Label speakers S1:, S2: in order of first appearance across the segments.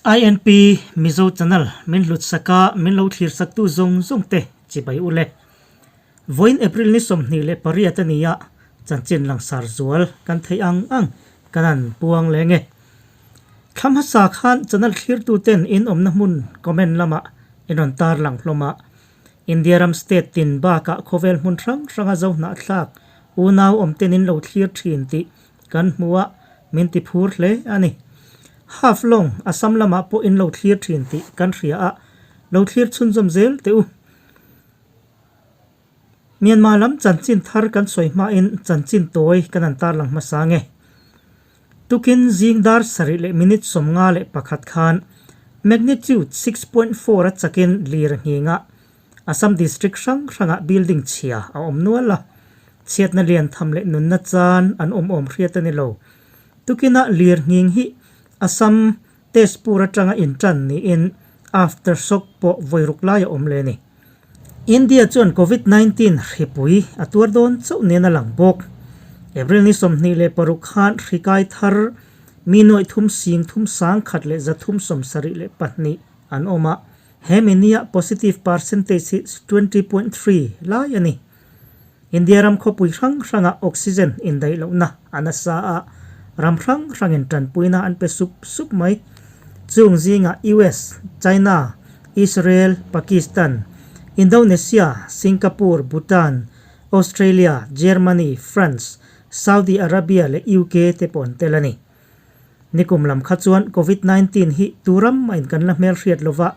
S1: INP Mizo Channel min hlut sak a, min lo thlir sak tu zawng zawng te chibai u le. Vawiin April ni 28 a ni a, chanchin langsar zual kan theih ang ang kan han puang leng e. Thla hmasa khan channel thlir tu ten in awmna hmun comment lamah in rawn tar lang hlawm a, India ram state tin bakah khawvel hmun hrang hranga zo hnahthlak unau awm ten in lo thlir thin tih Kan hmu a, min ti phur hle a ni. Half Long, Assam lamah pawh in lo thlir thin tih kan hria a, lo thlir chhunzawm zel teh u. Myanmar lam chanchin thar kan sawi hmain chanchin tawi kan han tarlang hmasa nge. Tukin zing dar sarih leh minute 51 khan magnitude 6.4 a chakin lir a nghing a, Assam district hrang hrangah building chhia a awm nual a, chhiatna lian tham leh nunna chan an awm awm hriat a ni lo. Tukinah lir nghing hi Assam Tezpur atanga intan niin aftershock pawh vawi ruk lai a awm leh a ni. India chuan Covid 19 hripui a tuar dawn chauh nen a lang bawk. April ni 26 khan hri kai thar mi nuaih thum sing thum sang khat leh zathum 72 an awm a. He minia positive percentage hi 20.3 lai a ni. India ram khawpui hrang hrangah oxygen indaih lohna a nasa a, ram hrang hrangin tanpuina an pe sup sup mai. Chung zingah US, China, Israel, Pakistan, Indonesia, Singapore, Bhutan, Australia, Germany, France, Saudi Arabia leh UK te pawh an tel a ni. Nikum lam kha chuan Covid 19 hi tu ram mahin kan la hmelhriat lova,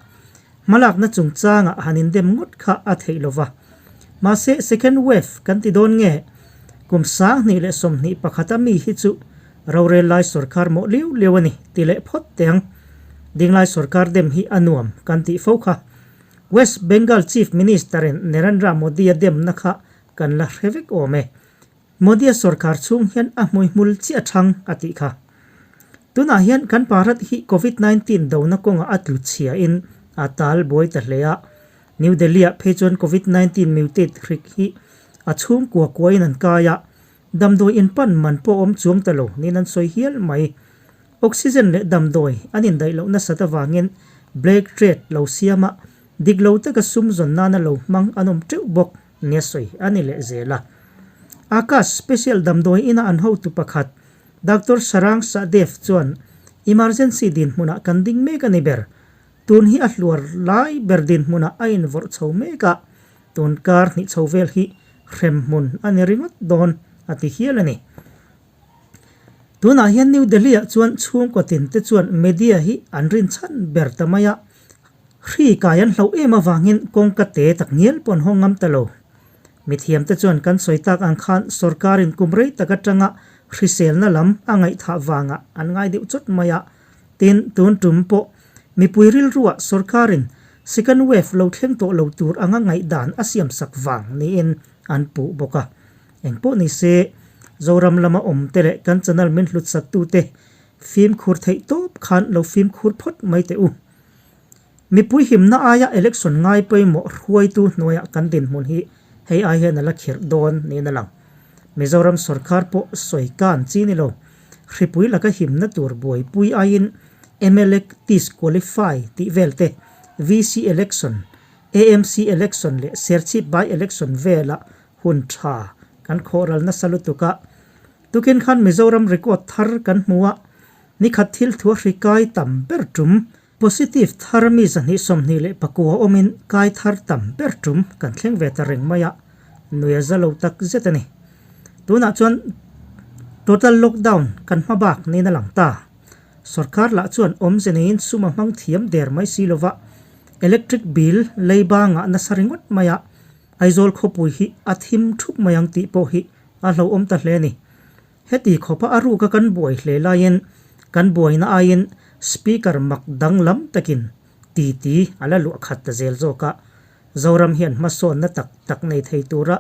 S1: hmalakna chungchangah han indem ngawt kha a theih lova. Mahse second wave kan ti dawn nge? Kum 2021 a mi hi chu rorel lai sorkar mawh liau liau a ni ti leh phawt teh ang. Dinglai sorkar dem hi a nuam kan tih fo kha. West Bengal Chief Minister in Narendra Modi a demna kha kan la hre vek awm e. Modi-a sorkar chhung hian a hmuihmul chiah thang a tih kha. Tunah hian kan Bharat hi Covid 19 dona kawngah a tlu chhiain a tal buai ta hle a. New Delhi-ah phei chuan Covid 19 mutate hrik hi a chhungkua kuain an kai a, damdawi inpan man pawh awm chuang ta lo niin an sawi hial mai. Oxygen leh damdawi an indaih loh nasat avangin black trade lo siama dik lo taka sum zawn nana lo hmang an awm teuh bawk. Nia sawi a ni leh zel a. Akash Special damdawi ina an hotu pakhat Doctor Sarang Sahdev chuan emergency dinhmunah kan ding mek a ni ber. Tun hi a hluar lai ber dinhmunah a invawrh chho mek a, tun kar hnih chho vel hi hrem hmun a ni ringawt dawn a ti hial a ni. Tunah hian New Delhi-ah chuan chhungkaw tin te chuan media hi an rinchhan ber ta mai a, Hri kai an hlauh em avangin kawngka te tak ngial pawh an hawng ngam ta lo. Mithiam te chuan kan sawi tak ang khan sorkarin kum rei tak atanga hriselna lam a ngaihthah vangah an ngai deuh chawt mai a. Tin, tun tum pawh mipui rilruah sorkarin second wave lo thleng tawh lo tur anga ngaihdan a siamsak vang niin an puh bawk a. Engpawh ni se, Zoram lama awm te leh kan channel min hlutsaktute fimkhur theih tawp khan lo fimkhur phawt mai teh u. Mipui himna aia election ngai pawimawh hruaitu hnuaiah kan dinhmun hi hei ai hian a la khirh dawn niin a lang. Mizoram sorkar pawh sawi kan chi ni lo. Hripui laka himna tur buaipui aiin mla disqualify tih vel te, VC election, AMC election leh Serchhip by election vela hun tha kan khawhral nasa lutuk a. Tukin khan Mizoram record thar kan hmu a, Nikhat thil thu a hri kai tam ber tum. Positive thar mi 229 awmin kai thar tam ber tum kan thleng ve ta reng mai a, nui a za lo tak zet a ni. Tunah chuan total lockdown kan hma bak niin a lang ta. Sorkar lah chuan awmze neiin sum a hmang thiam der mai si lova, electric bill lei bangah nasa ringawt mai a, Aizawl khawpui hi a thim thup mai ang tih pawh hi a hlauhawm ta hle a ni. Heti khawpa a ruka kan buai hle laiin kan buaina aiin Speaker mak danglam takin titi a la luah khat ta zel zawk a. Zoram hian hmasawnna tak tak nei thei tura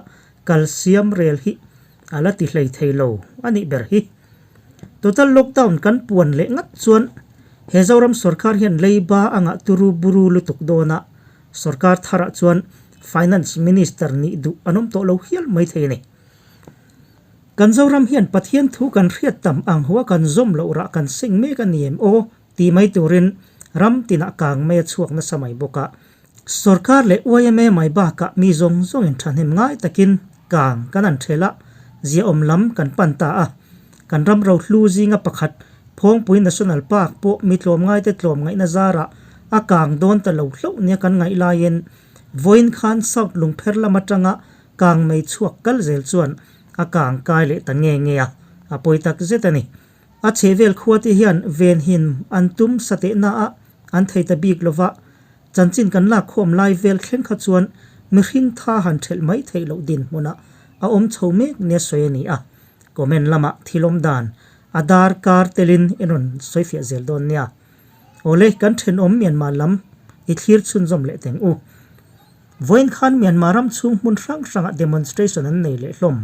S1: kal siam rel hi a la ti hlei thei lo a nih ber hi. Total lockdown kan puan leh ngat chuan he Zoram sorkar hian leiba a ngah turu buru lutuk dawn a, sorkar tharah chuan Finance Minister nih duh an awm tawh lo hial mai thei a ni. Kan Zoram hian Pathian thu kan hriat tam ang hua kan zawm loh rah kan seng mek a ni em aw tih mai turin Ram tinah kang mai a chhuak nasa mai bawk a. Sorkar leh yma mai bakah mi zawng zawngin thahnem ngai takin kang kan an ṭhel a, ziaawm lam kan pan ta a. Kan ram rohlu zinga pakhat Phawngpui National Park pawh mi tlawmngaite tlawmngaihna zarah a kang dawn ta lo hlauh nia kan ngaih laiin vawiin khan South Lungpher lam atanga kang mei chhuak kal zel chuan a kang kai leh ta nge nge a, a pawi tak zet a ni. A chhehvel khuate hian venhim an tum satehnaah an thei ta bik lova, Chanchin kan lak khawm lai vel thleng kha chuan mihring tha han ṭhelh mai theih loh dinhmunah a awm chho mek nia sawi a ni a. Comment lamah thil awm dan a dar kar telin i rawn sawifiah zel dawn nia. Awle, kan ṭhenawm Myanmar lam i thlir chhunzawm leh teng u. Vawiin khan Myanmar ram chhung hmun hrang hrangah demonstration an nei leh hlawm.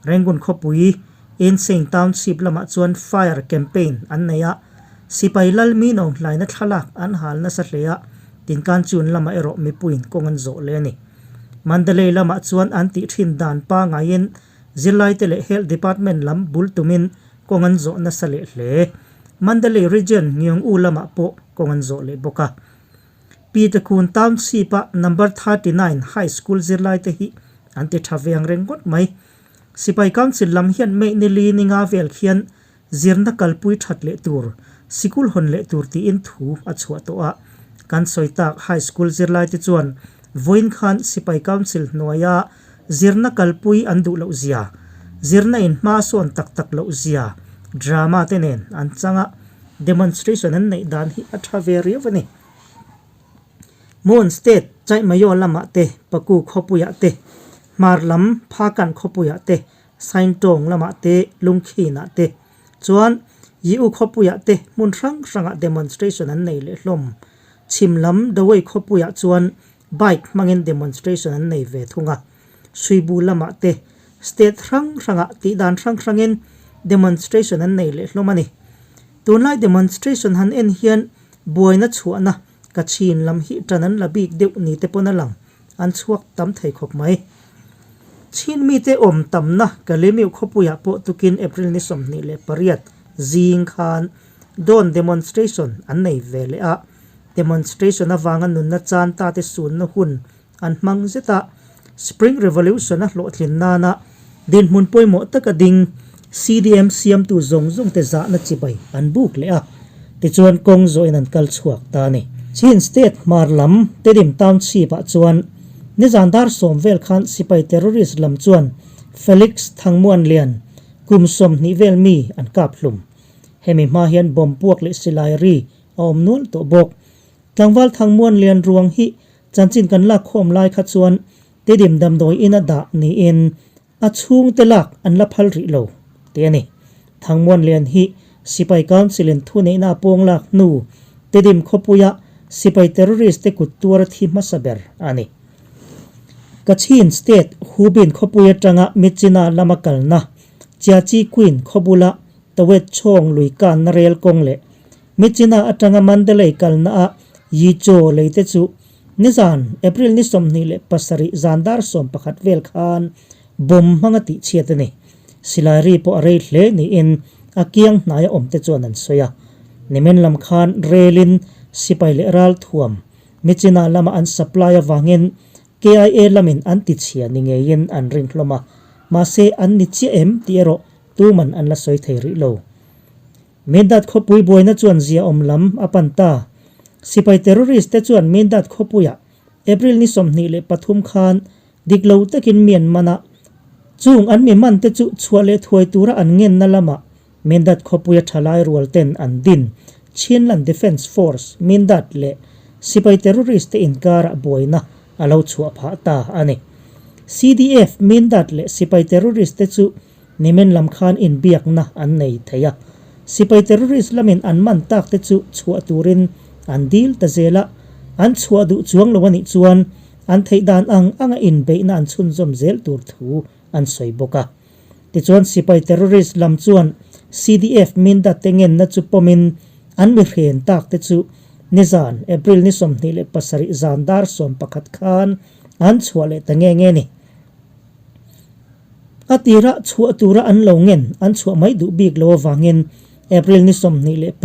S1: Rangoon khawpui Insein Township lamah chuan fire campaign an nei a, sipai lal mi no hlaina thlalak an hal nasa hle a, Tinkanchun lamah erawh mipuiin kawng an zawh leh a ni. Mandalay lamah chuan an tih thin dan pangaiin zirlaite leh Health Department lam bul tumin kawng an zawh nasa leh hle. Mandalay Region Ngiong-u lamah pawh kawng an zawh leh bawk a. Pitakun Township-a Number 39 High School zirlaite hi an ti tha ve ang reng ngawt mai. Sipai Council lam hian May ni li ni nga vel khian zirna kalpui that leh tur, sikul hawn leh tur tiin thu a chhuah tawh a. Kan sawi tak High School zirlaite chuan vawiin khan Sipai Council hnuaia zirna kalpui an duh loh zia, zirna in hma sawn tak tak loh zia drama te nen an chang a. Demonstration an neih dan hi a tha ve riau a ni. Mon State Chaihmayo lamah te, Paku khawpuiah te, Hmar lam Phakan khawpuiah te, Saintawng lamah te, Lungkhinah te, chuan Yiu khawpuiah te hmun hrang hrangah demonstration an nei leh hlawm. Chhim lam Dawei khawpuiah chuan bike hmangin demonstration an nei ve thung a. Suibu lamah te state hrang hrangah tih dan hrang hrangin demonstration an nei leh hlawm a ni. Tunlai demonstration han en hian buaina chhuahna ka chhin lam hi tan an la bik deuh ni te pawn a lang, an chhuak tam thei khawp mai. Chhin mite awm tamna Kalemiu khawpuiah pawh tukin April ni 28 zing khan dawn demonstration an nei ve leh a, demonstration avanga nunna chan ta te sunna hun an hmang zet a, Spring Revolution a hlawhtlin nana dinhmun pawimawh taka ding CDM siamtu zawng zawng te zahna chibai an buk leh a, tichuan kawng zawhin an kal chhuak ta a ni. Chin State hmar lam Tedim Township ah chuan nizan dar sawm vel khan sipai terrorist lam chuan Felix Thangmuanlian kum 20 vel mi an kap hlum. Hemi hma hian bomb puak leh silai ri a awm nual tawh bawk. Tlangval Thangmuanlian ruang hi Chanchin kan lak khawm lai kha chuan Tedim damdawi ina dah niin a chhungte lak an la phal rih lo tih a ni. Thangmuanlian hi Sipai Council in thuneihna a pawng lak hnu Tedim khawpuia Sipai terrorist te kut tuar a thi hmasa ber a ni. Kachin State Hubin khawpui atanga Myitkyina lama kalna Chiachi Queen khawbula Tawet Chhawng lui kanna rel kawng leh Myitkyina atanga Mandalay kalnaah Yi Chaw lei te chu nizan April ni 27 zan dar 11 vel khan bomb hmanga tih chhiat a ni. Silai ri pawh a rei hle niin a kiang hnaia awm te chuan an sawi a. Nimin lam khan relin sipai leh ral thuam Myitkyina lama an supply avangin KIA lamin an ti chhia ni ngeiin an ring hlawm a, mahse an ni chiah em tih erawh tuman an la sawi thei rih lo. Mindat khawpui buaina chuan ziaawm lam a pan ta. Sipai terrorist te chuan Mindat khawpuiah April ni 23 khan dik lo takin mi an man a, chung an mi man te chu chhuah leh thuai tura an ngenna lamah Mindat khawpuia thalai rual ten an din Chinland Defence Force, Mindat, leh sipai terrorist te inkarah buaina a lo chhuah phah ta a ni. CDF, Mindat leh sipai terrorist te chu Nimin lam khan inbiakna an nei thei a, sipai terrorist lamin an man tak te chu chhuah turin an dil ta zel a, an chhuah duh chuang lo a nih chuan an theih dan ang anga inbeihna an chhunzawm zel tur thu an sawi bawk a. Tichuan sipai terrorist lam chuan CDF Mindat te ngenna chu pawmin an mi hren tak te chu nizan April ni 27 zan dar 11 khan an chhuah leh ta nge nge ni. A tirah chhuah tura an lo ngen an chhuah mai duh bik lo avangin April ni 24,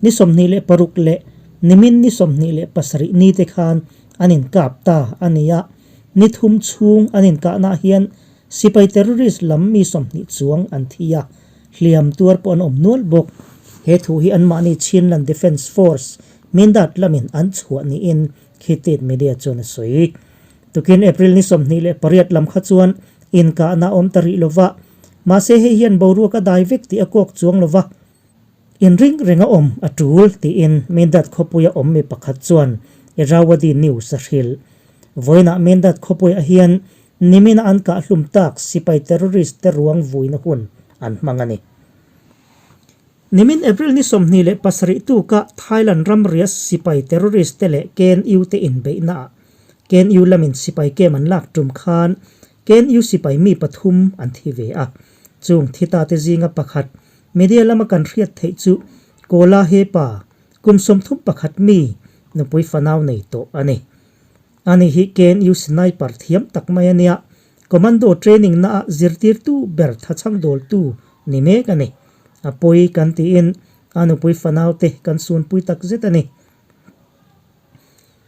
S1: ni 26 leh Nimin ni 27 ni te khan an inkap ta a ni a, ni thum chhung an inkahnaah hian sipai terrorist lam mi 20 chuang an thi a, hliam tuar pawh an awm nual bawk. He thu hi anmahni Chinland Defence Force Mindat lamin an chhuah niin Khitit Media chuan a sawi. Tukin April ni 28 lam kha chuan inkahna a awm ta rih lova, mahse hei hian boruak a dai vek tih a kawk chuang lova, inring reng a awm a tul tiin Mindat khawpuia awm mi pakhat chuan Irrawaddy News a hrilh. Vawiinah Mindat khawpuiah hian nimina an kahhlum tak sipai terrorist te ruang vuina hun an hmang a ni. Nimin April ni 27 tuka Thailand ramria sipai terrorist te leh KNU te inbeihnaah KNU lamin sipai kem an lak tum khan KNU sipai mi pathum an thi ve a. Chung thi ta te zinga pakhat media lama kan hriat theih chu Kola Hepa kum 31 mi nupui fanau nei tawh a ni. Ani hi KNU sniper thiam tak mai a nia, commando training naah zirtirtu ber thachhang dawltu ni mek a ni. A pawi kan tiin a nupui fanau te kan sunpui tak zet a ni.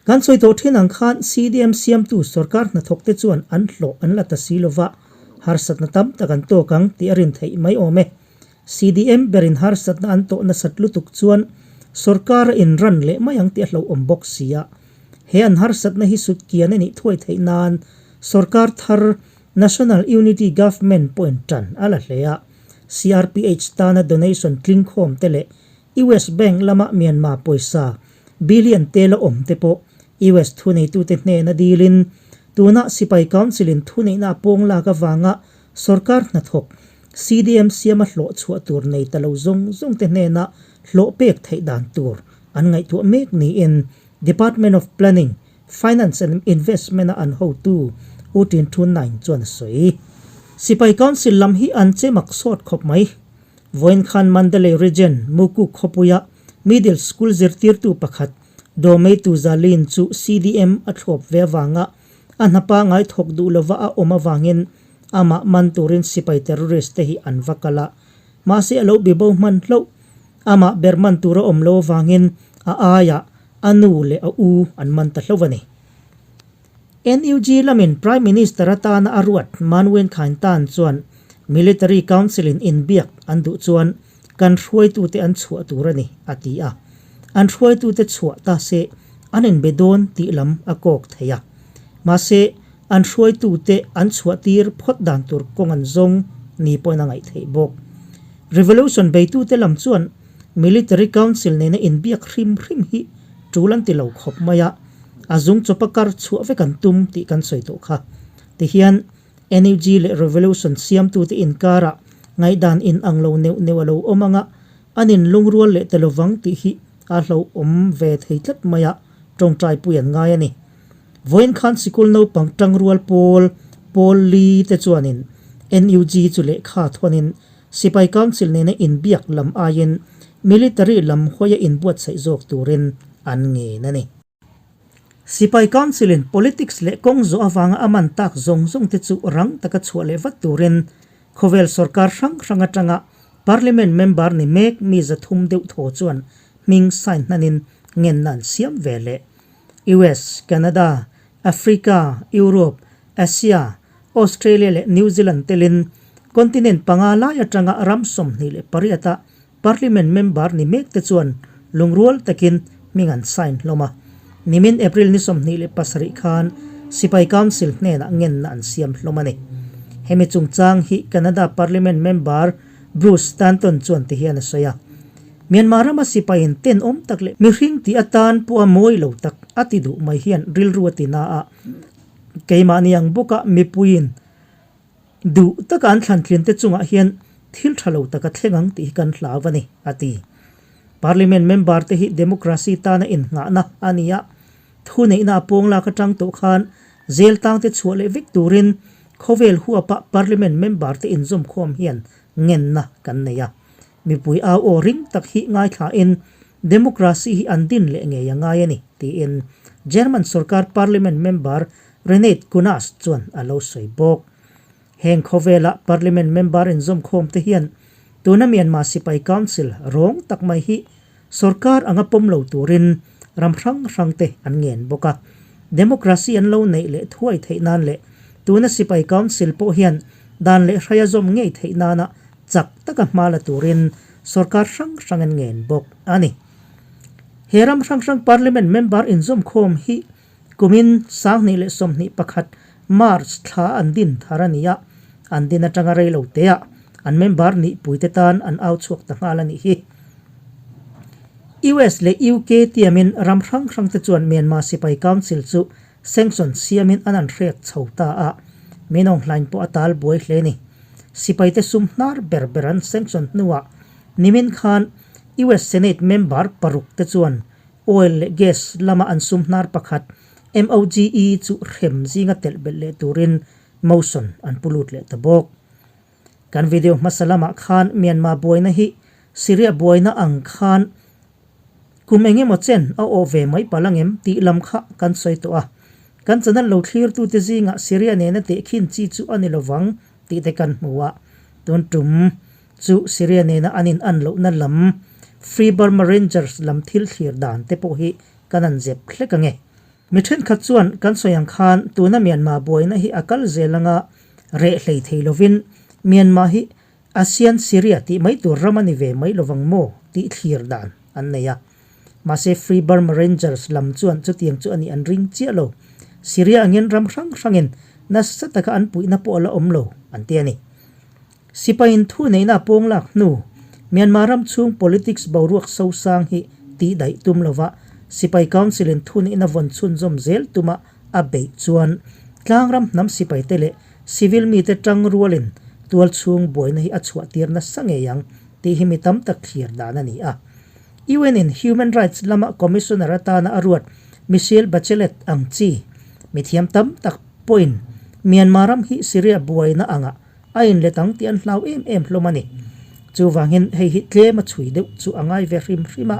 S1: Kan sawi tawh thin ang khan CDM siamtu sorkar hnathawk te chuan an hlawh an la ta si lova, harsatna tam tak an tawk ang tih a rin theih mai awm e. CDM berin harsatna an tawh nasat lutuk chuan sorkar a inran leh mai ang tih a hlauhawm bawk si a. He an harsatna hi sutkian a nih thuai theih nan sorkar thar National Unity Government pawhin tan a la hle a. CRPH tana donation tlingkhawm te leh US Bank lama Myanmar pawisa billion tela awm te pawh US thuneitute hnena dilin tuna Sipai Council in thuneihna a pawng lak avanga sorkar hnathawk CDM siama hlawh chhuah tur nei ta lo zawng zawng te hnena hlawh pek theih dan tur an ngaihtuah mek niin Department of Planning, Finance and Investment-a an hotu U Tin Thu Naing chuan a sawi. Sipai Council lam hi an che mak sawt khawp mai. Vawiin khan Mandalay Region, Mukuk khawpuia Middle School zirtirtu pakhat Dawmeitu Zalin chu CDM a thlawp ve avanga a hna pangai thawk duh lova a awm avangin amah man turin sipai terrorist te hi an va kal a, mahse a lo be bo hman hlauh. Amah ber man tur a awm lo avangin a aiah a nu leh a u an man ta hlauh a ni. NUG lamin Prime Minister atana a ruat Manwen Khaintan chuan Military Council in inbiak an duh chuan kan hruaitute an chhuah tur a ni, a ti a. An hruaitute chhuah ta se an inbe dawn tih lam a kawk thei a. Mahse, an hruaitute an chhuah tir phawt dan tur kawng an zawng ni pawhin a ngaih theih bawk. Revolution beitute lam chuan Military Council nena inbiak hrim hrim hi tul an ti lo khawp mai a, a zung chawpa kar chhuah vek an tum tih kan sawi tawh kha. Tihian NUG leh Revolution siamtute inkarah ngaihdan inang lo neuh neuh a lo awm ang a, an inlungrual leh ta lovang tih hi a hlauhawm ve thei tlat mai a, tawngtaipui an ngai a ni. Vawiin khan sikul naupang tangrual pawl pawl li te chuanin NUG chu lehkha thawnin Sipai Council nena inbiak lam aiin Military lam hawia inbuatsaih zawk turin an ngen a ni. Sipai Council-in politics leh kawng zawh avanga a man tak zawng zawng te chu rang taka chhuah leh vat turin khawvel sorkar hrang hrang atanga Parliament member ni mek mi 300 deuh thaw chuan hming sign hnanin ngenna an siam ve leh. US, Canada, Africa, Europe, Asia, Australia leh New Zealand telin continent panga lai atanga ram 28 a Parliament member ni mek te chuan lungrual takin hming an sign hlawm a. Nimin April ni 27 khan Sipai Council hnenah ngenna an siam hlawm a ni. Hemi chungchang hi Canada Parliament member Bruce Stanton chuan ti hian a sawi a. Myanmar rama sipaiin tenawm tak leh mihring tih atan pawha mawi lo tak a ti duh mai hian rilru a ti na a, keimahni ang bawka mipuiin duh taka an thlantlin te chungah hian thil tha lo taka thleng ang tih hi kan hlau a ni, a ti. Parliament member te hi democracy tana innghahna a ni a, thuneihna a pawng lak atang tawh khan zel tangte chhuah leh vek turin khawvel huapa parliament member te inzawmkhawm hian ngenna kan nei a. Mipui au aw ring tak hi ngaithlain democracy hi an din leh ngei a ngai a ni, tiin German sorkar parliament member Renate Künast chuan a lo sawi bawk. Heng khawvela parliament member inzawmkhawm te hian tuna Myanmar sipai council rawng tak mai hi sorkar anga pawm lo turin ram hrang hrangte an ngen bawk a. Democracy an lo neih leh thuai theih nan leh tuna sipai council pawh hian dan leh hraia zawm ngei theih nana chak taka hma la turin sorkar hrang hrang an ngen bawk a ni. He ram hrang hrang parliament member inzawmkhawm hi kumin 2021 March thla an din thar a ni a, an din atanga rei lo teah an member nihpuite tan an au chhuak ta nghal a nih hi. US leh UK tiamin ram hrang hrangte chuan Myanmar sipai council chu sanction siamin an an hrek chho ta a, Min Aung Hlaing pawh a tal buai hle ni. Sipaite sum hnar ber ber an sanction hnuah nimin khan US Senate member paruk te chuan oil leh gas lama an sum hnar pakhat MOGE chu hrem zinga telh belh leh turin motion an pu lut leh ta bawk. Kan video hmasa lamah khan Myanmar buaina hi Syria buaina ang khan kum eng emaw chen a awh ve mai palh angem tih lam kha kan sawi tawh a. Kan channel lo thlirtute zingah Syria nena tehkhin chi chu a ni lovang tih te kan hmu a. Tun tum chu Syria nena an in an lohna lam Free Burma Rangers lam thil thlir dan te pawh hi kan an zep hlek ange. Mi thenkhat chuan kan sawi ang khan tuna Myanmar buaina hi a kal zel anga reh hlei thei lovin Myanmar hi ASEAN Syria tih mai tur ram a ni ve mai lovang maw tih thlir dan an nei a. Mahse Free Burma Rangers lam chuan chutiang chu a nih an ring chiah lo. Syria angin ram hrang hrangin nasa taka an puihna pawh a la awm lo an ti a ni. Sipaiin thu neihna a pawng lak hnu, Myanmar ram chhung politics boruak sosang hi tih daih tum lova Sipai Council-in thu neihna vawn chhunzawm zel tuma a beih chuan tlangram hnam sipaite leh civil mite tang rualin tual chhung buaina hi a chhuah tir nasa ngei ang tih hi mi tam tak thlir dan a ni a. UN in Human Rights lama Commissioner atana a ruat Michelle Bachelet ang chi mithiam tam tak pawhin Myanmar ram hi Syria buaina angah a inlet ang tih an hlau em em hlawm a ni. Chuvangin hei hi tlem a chhui deuh chu a ngai ve hrim hrim a.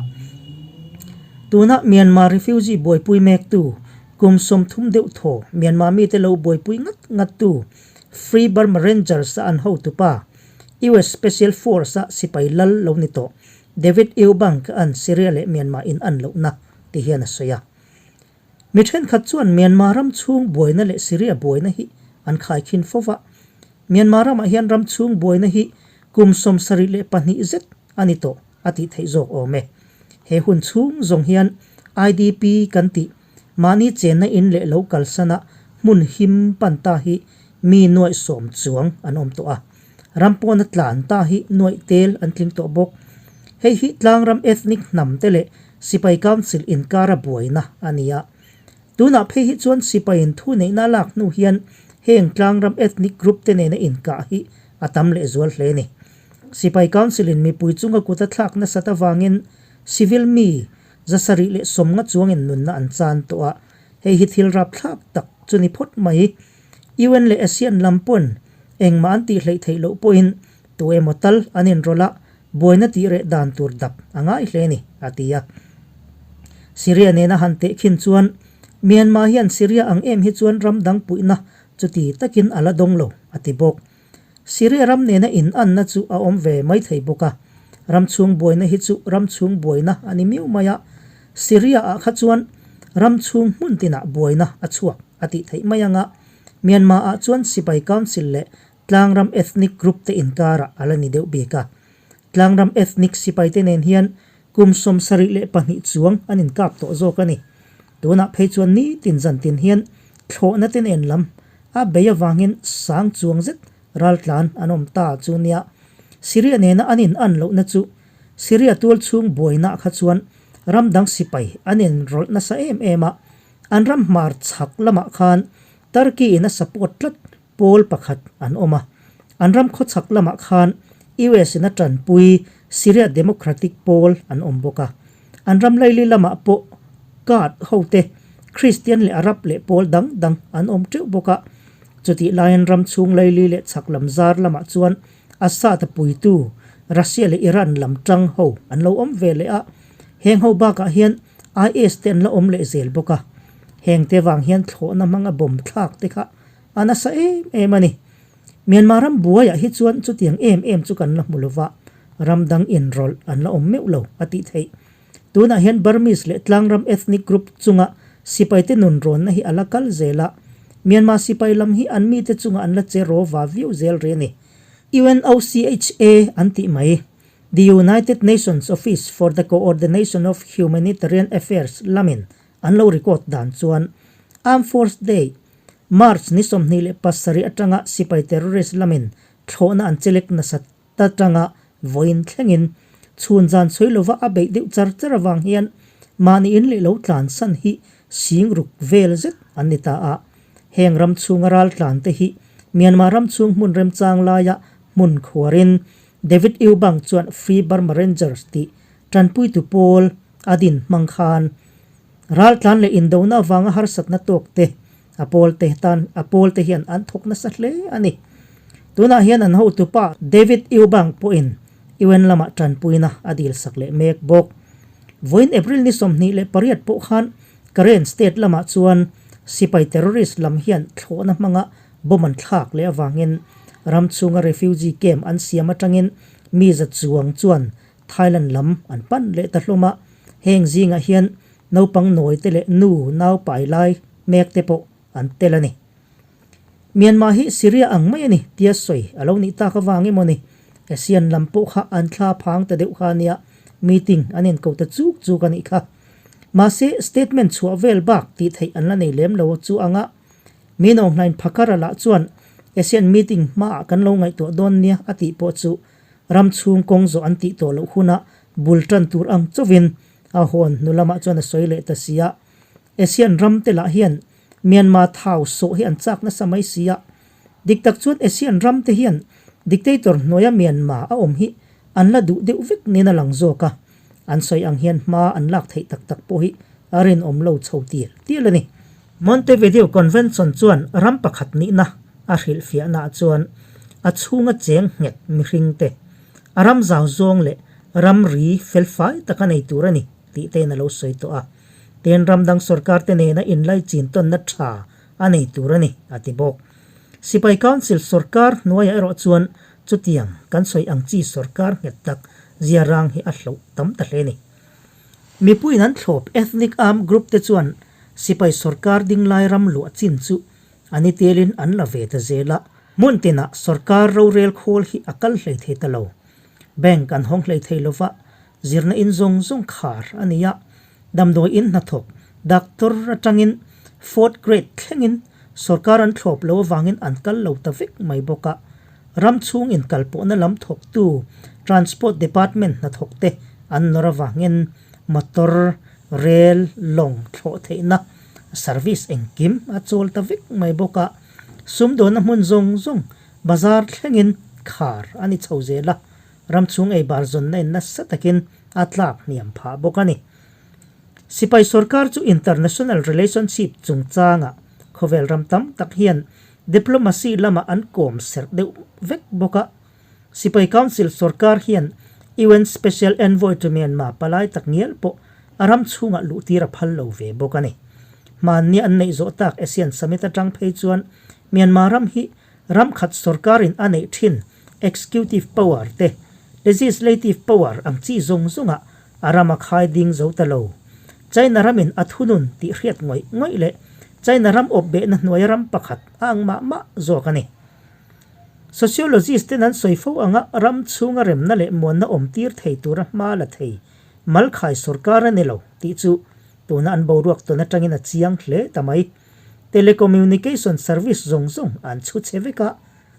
S1: Tuna Myanmar refugee buaipui mektu, kum 30 deuh thaw Myanmar mite lo buaipui ngat ngattu Free Burma Rangers a an hotupa, US Special Force a sipai lal lo ni tawh David Eubank an Syria leh Myanmar in an lohna ti hian a sawi a. Mi thenkhat chuan Myanmar ram chhung buaina leh Syria buaina hi an khaikhin fo va. Myanmar ramah hian ram chhung buaina hi kum 72 zet a ni tawh a tih theih zawk awm e. He hun chhung zawng hian IDP kan tih mahni chenna in leh lo kalsana hmun him pan ta hi mi nuaih sawm chuang an awm tawh a. Ram pawna tlan ta hi nuaih tel an tling tawh bawk. Hei hi tlangram ethnic hnam te leh Sipai Council inkara buaina a ni a. Tunah phei hi chuan sipaiin thu neihna a lak hnu hian heng tlangram ethnic group te nena inkah hi a tam lehzual hle a ni. Sipai Council in mipui chunga kut a thlak nasat avangin civil mi 750 chuangin nunna an chan tawh a, hei hi thil rapthlak tak chu ni phawt mai. UN leh ASEAN lam pawn engmah an tih hleih theih loh pawhin tu emaw tal an inrawlh a, buaina tih reh dan tur dap a ngai hle a ni, a ti a. Syria nena han tehkhin chuan Myanmar hian Syria ang em hi chuan ram dang puihna chuti takin a la dawng lo, a ti bawk. Syria ram nena inanna chu a awm ve mai thei bawk a, ram chhung buaina hi chu ram chhung buaina a ni miau mai a, Syria ah kha chuan ram chhung hmun tinah buaina a chhuak a tih theih mai ang a, Myanmar ah chuan sipai council leh Tlangram ethnic group te inkarah a la ni deuh bik a. Tlangram ethnic sipaite nen hian kum 72 chuang an inkap tawh zawk a ni. Tunah phei chuan nitin zantin hian thlawhna te nen lam a bei avangin sang chuang zet raltlan an awm ta chu nia. Syria nena an in an lohna chu Syria tual chhung buaina kha chuan ram dang sipai an inrawlh nasa em em a, an ram hmar chhak lamah khan Turkey in a support tlat pawl pakhat an awm a, an ram khawchhak lamah khan US in a tanpui Syria Democratic pawl an awm bawk a, an ram laili lamah pawh Kurd hote, Christian leh Arab leh pawl dang dang an awm teuh bawk a. Chutih laiin ram chhung laili leh chhak lam zar lamah chuan Assad a puitu Russia leh Iran lam tang ho an lo awm ve leh a, heng ho bakah hian IS te an la awm leh zel bawk a. Heng te vang hian thlawhna hmanga bomb thlak te kha a nasa em em a ni. Myanmar ram buaiah hi chuan chutiang em em chu kan la hmu lova, ram dang inrawlh an la awm meuh lo a tih theih. Tunah hian Burmese leh tlangram ethnic group chunga sipaite nunrawnna hi a la kal zel a, Myanmar sipai lam hi an mite chunga an la che raw va viau zel rih a ni. UNOCHA an tih mai. The United Nations Office for the Coordination of Humanitarian Affairs lamin an lo record dan chuan Armed Force Day, March ni 27 atanga sipai terrorist lamin thlawhna an chelek nasat atanga vawiin thlengin chhun zan sawi lova a beih deuh char char avang hian mahni in leh lo tlansan hi sing ruk vel zet an ni ta a. Heng ram chhunga ral tlan te hi Myanmar ram chhung hmun remchang laia hmun khuarin David Eubank chuan Free Burma Rangers tih tanpuitu pawl a din hmang khan ral tlan leh indona avanga harsatna tawk te A pawlte tan a pawlte hian an thawk nasa hle a ni. Tunah hian an hotupa David Eubank pawhin UN lamah tanpuina a dilsak leh mek bawk. Vawiin April ni 28 pawh khan Karen state lamah chuan sipai terrorist lam hian thlawhna hmanga bomb an thlak leh avangin ram chhunga refugee camp an siam atangin mi za chuang chuan Thailand lam an pan leh ta hlawm a. Heng zingah hian Naupang nawi te leh nu nau pai lai mek te pawh an tel a ni. Myanmar hi Syria ang mai a ni tia sawi a lo nih tak avang emaw ni, ASEAN lam pawh kha an thla phang ta deuh kha a nia, meeting an inko ta chuk chuk a nih kha. Mahse, statement chhuah vel bak tih theih an la nei lem lo chu anga Min Aung Hlaing Phakara lah chuan ASEAN meeting hmaah kan lo ngaihtuah dawn nia a tih pawh chu ram chhung kawng zawh an tih tawh loh hunah bul tan tur ang chauhin A hawn hnu lamah chuan a sawi leh ta si a, ASEAN ram te lah hian Myanmar thau sawh hi an chak nasa mai si a, dik tak chuan ASEAN ram te hian dictator hnuaia Myanmar a awm hi an la duh deuh vek nen a lang zawk a, an sawi ang hian hma an lak theih tak tak pawh hi a rinawm lo chho tial tial a ni. Montevideo Convention chuan ram pakhat nihna a hrilhfiahnaah chuan a chhunga cheng nghet mihring te, a ram zau zawng leh ramri felfai taka nei tur a ni tih tein a lo sawi tawh a. Tin, ram dang sorkar te nena inlaichin tawnna tha a nei tur a ni, a ti bawk. Sipai Council sorkar hnuaiah erawh chuan chutiang kan sawi ang chi sorkar nghet tak ziarang hi a hloh tam ta hle a ni. Mipuiin an thlawp ethnic armed group te chuan sipai sorkar dinglai ram luah chin chu a ni telin an la ve ta zel a. Hmun tinah sorkar rorel khawl hi a kal hlei thei ta lo. Bank an hawng hlei thei lova, zirna in zawng zawng khar a ni a. Damdawi in hnathawk doctor atangin fourth grade thlengin sorkar an thlawp lo avangin an kal lo ta vek mai bawk a. Ram chhung inkalpawhna lam thawktu Transport Department hnathawk te an nawr avangin motor, rel, lawng thlawh theihna service engkim a chawl ta vek mai bawk a. Sumdawnna hmun zawng zawng bazar thlengin khar a ni chho zel a, ram chhung ei bar zawnna in nasa takin a tlak hniam phah bawk a ni. Sipai sorkar chu international relationship chungchangah khawvel ram tam tak hian diplomacy lamah an kawm serh deuh vek bawk a. Sipai Council sorkar hian UN Special Envoy to Myanmar palai tak ngial pawh a ram chhungah luhtir a phal lo ve bawk a ni. Hmanni an neih zawh tak ASEAN Summit atang phei chuan Myanmar ram hi ram khat sorkarin a neih thin executive power te legislative power ang chi zawng zawngah a ram a khai ding zo ta lo. China ramin a thunun tih hriat ngawih ngawih leh China ram awp behna hnuaia ram pakhat a ang mah mah zawk a ni. Sociologist ten an sawi fo anga ram chhunga remna leh muanna awm tir thei tura hma la thei malkhai sorkar a ni lo tih chu tuna an boruak tawn atangin a chiang hle ta mai. Telecommunication service zawng zawng an chhu chhe vek a,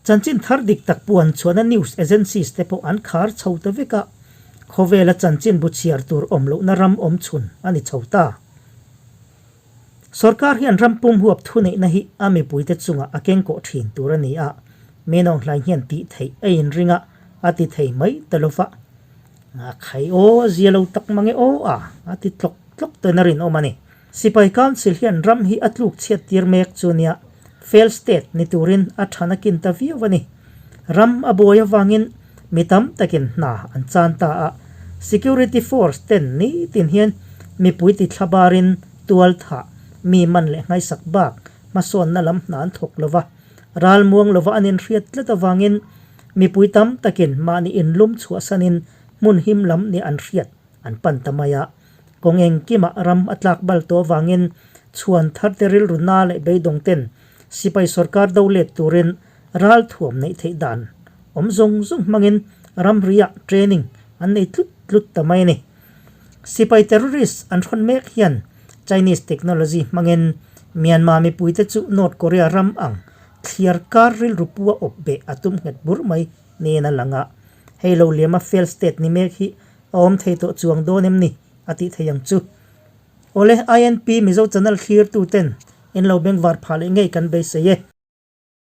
S1: chanchin thar dik tak puan chhuahna news agencies te pawh an khar chho ta vek a, khawvela chanchin bu chhiar tur awm lohna ram awm chhun a ni chho ta. Sorkar hian ram pum huap thuneihna hi a mipuite chungah a kengkawh thin tur a ni a, Menawng hlai hian tih theih a inring a, a ti thei mai ta lo va. A khai aw, a zia lo tak mang e aw a, a ti tlawk tlawk ten a rinawm a ni. Sipai Council hian ram hi a tluk chhiat tir mek chu nia, failed state ni turin a than a kin ta viau a ni. Ram a buai avangin mi tam takin hna an chan ta a, security force ten nitin hian mipui ti thla barin tual thah, mi man leh nghaisak bak hmasawnna lam hna an thawk lo va, ral muang lova an inhriat tlat avangin mipui tam takin mahni inlum chhuahsanin hmun him lam nia an hriat an pan ta mai a. Kawng engkimah ram a tlak bal tawh avangin chhuan tharte rilru na leh beidawng ten sipai sorkar do let turin ralthuam neih theih dan awm zawng zawng hmangin ramriah training an nei tlut tlut ta mai a ni. Sipai terrorist an hrawn mek hian Chinese technology hmangin Myanmar mipuite chu North Korea ram ang thliar kar rilru pua awp beh a tum nghet bur mai niin a lang a. Hei lo liama fail state ni mek hi a awm thei tawh chuang dawn em ni a tih thei ang chu. Awle INP Mizo channel thlirtu ten in lo bengvar phah leh ngei kan beisei e.